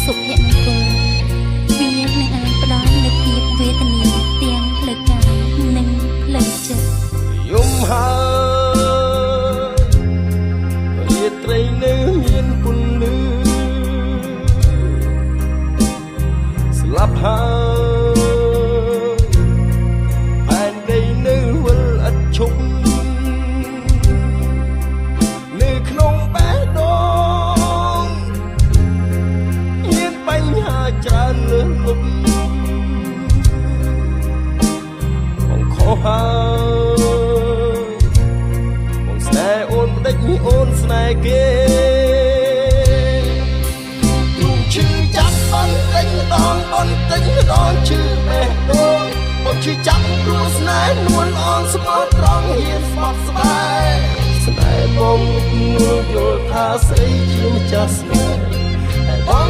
សុភមង្គលវានឹងអាចផ្ដល់នូវភាពវេទនាទាំងផ្លូវកាយនិងផ្លូវចិត្ត យំហើយរាត្រីនៅមានពន្លឺស្លាប់ហើយផែនដីនៅវិលឥតឈប់នៅក្នុងបេះដូងមានបញ្ហាច្រើនលើសលប់បងខុសហើយបងស្នេហ៍អូនមិនដេចអូនស្នេហ៍គេទ្រូងឈឺចាប់បន្តិចម្ដងបន្តិចម្ដងឈឺបេះដូងបងឈឺចាប់ព្រោះស្នេហ៍នួនអងស្មោះត្រង់ហ៊ានស្បត់ស្បែកស្នេហ៍បងនួនយល់ថាស្រីជាម្ចាស់ស្នេហ៍តែបង